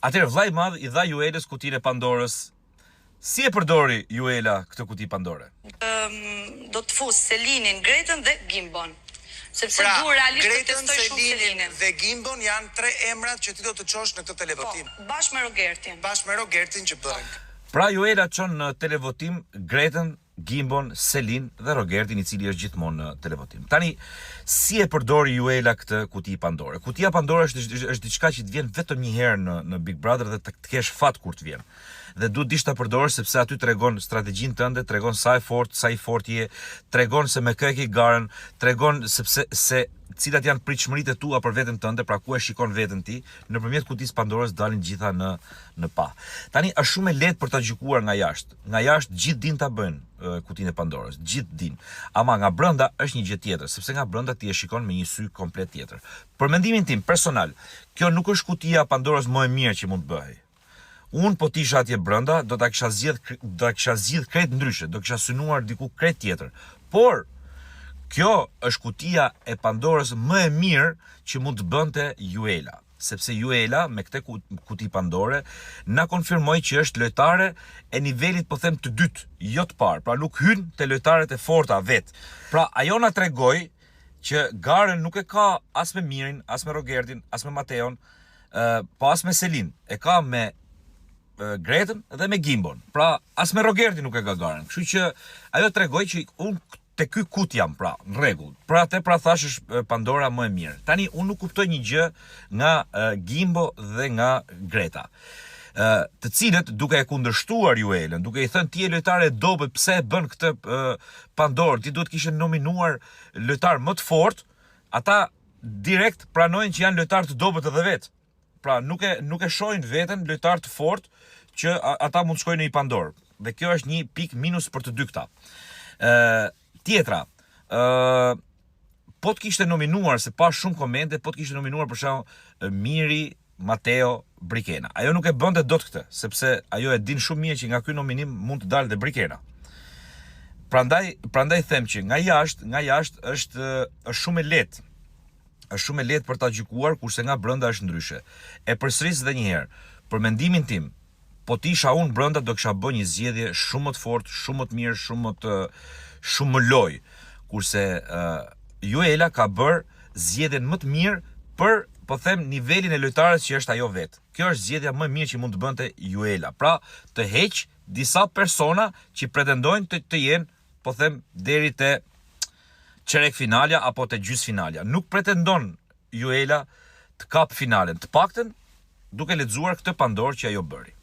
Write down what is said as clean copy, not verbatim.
Atëherë vllai i madh i dha Juelës kutinë e Pandorës. Si e përdori Juela këtë kuti Pandore? Do të fus Selinin, Gretën dhe Gimbon. Sepse Pra, du realisht të Gretën, testoj shumë Selinin Selinin. dhe Gimbon janë tre emrat që ti do të çosh në këtë Po, televotim. bashkë me Rogertin. Bashkë me Rogertin që bëhen. Pra Juela çon në televotim Gretën, Gimbon, Selin dhe Rogertin i cili është gjithmonë në televotim. Tani, si e përdori Juela këtë kuti Pandore? Kutia Pandore është është diçka që të vjen vetëm një herë në në Big Brother dhe të, të kesh fat kur të vjen. Dhe duhet dish ta përdorësh sepse aty tregon strategjinë tënde, tregon sa e fortë, sa i fortë je, tregon se me kë e ke garën, tregon sepse se cilat janë pritshmëritë e tua për veten tënde, pra ku e shikon veten ti, nëpërmjet kutisë Pandorës dalin gjitha në në pah. Tani është shumë e lehtë për ta gjykuar nga jashtë. Nga jashtë gjithë din ta bëjnë kutinë e Pandorës, gjithë din. Ama nga brenda është një gjë tjetër, sepse nga brenda ti e shikon me një sy komplet tjetër. Për mendimin tim personal, kjo nuk është kutia e Pandorës më e mirë që mund të bëhej. Unë po të isha atje brenda, do ta kisha zgjedh do ta kisha zgjidh krejt ndryshe, do kisha synuar diku krejt tjetër. Por kjo është kutia e Pandorës më e mirë që mund të bënte Juela sepse Juela me këtë kuti Pandore na konfirmoi që është lojtare e nivelit po them të dytë, jo të parë, pra nuk hyn te lojtaret e forta vet. Pra ajo na tregoi që garën nuk e ka as me Mirin, as me Rogertin, as me Mateon, po as me Selin, e ka me Gretën dhe me Gimbon. Pra as me Rogertin nuk e ka garën. Kështu që ajo tregoi që unë te ky kut jam pra, në rregull. Pra atë pra thash është Pandora më e mirë. Tani unë nuk kuptoj një gjë nga Gimbo dhe nga Greta. Ë të cilët duke e kundërshtuar Juelën, duke i thënë ti je lojtare e dobët, pse e bën këtë Pandorë, ti duhet të kishe nominuar lojtar më të fortë, ata direkt pranojnë që janë lojtarë të dobët edhe vetë. Pra nuk e nuk e shohin veten lojtar të fortë që ata mund të shkojnë në një Pandorë. Dhe kjo është një pikë minus për të dy këta. Ë tjetra, ë po të kishte nominuar se pa shumë komente, po të kishte nominuar për shembull Miri, Mateo, Brikena. Ajo nuk e bënte dot këtë, sepse ajo e din shumë mirë që nga ky nominim mund të dalë dhe Brikena. Prandaj, prandaj them që nga jashtë, nga jashtë është është shumë e lehtë është shumë e lehtë për ta gjykuar, kurse nga brenda është ndryshe. E përsëris edhe një herë, për mendimin tim, po të isha unë brenda do kisha bë një zgjedhje shumë më të fortë, shumë më të mirë, shumë më të shumë më lojë. Kurse uh, Juela ka bërë zgjedhjen më të mirë për, po them, nivelin e lojtares që është ajo vetë. Kjo është zgjedhja më e mirë që mund të bënte Juela. Pra, të heq disa persona që pretendojnë të, të jenë, po them, deri te çerek finalja apo te gjysmëfinalja. Nuk pretendon Juela të kap finalen, të paktën duke lexuar këtë Pandorë që ajo bëri.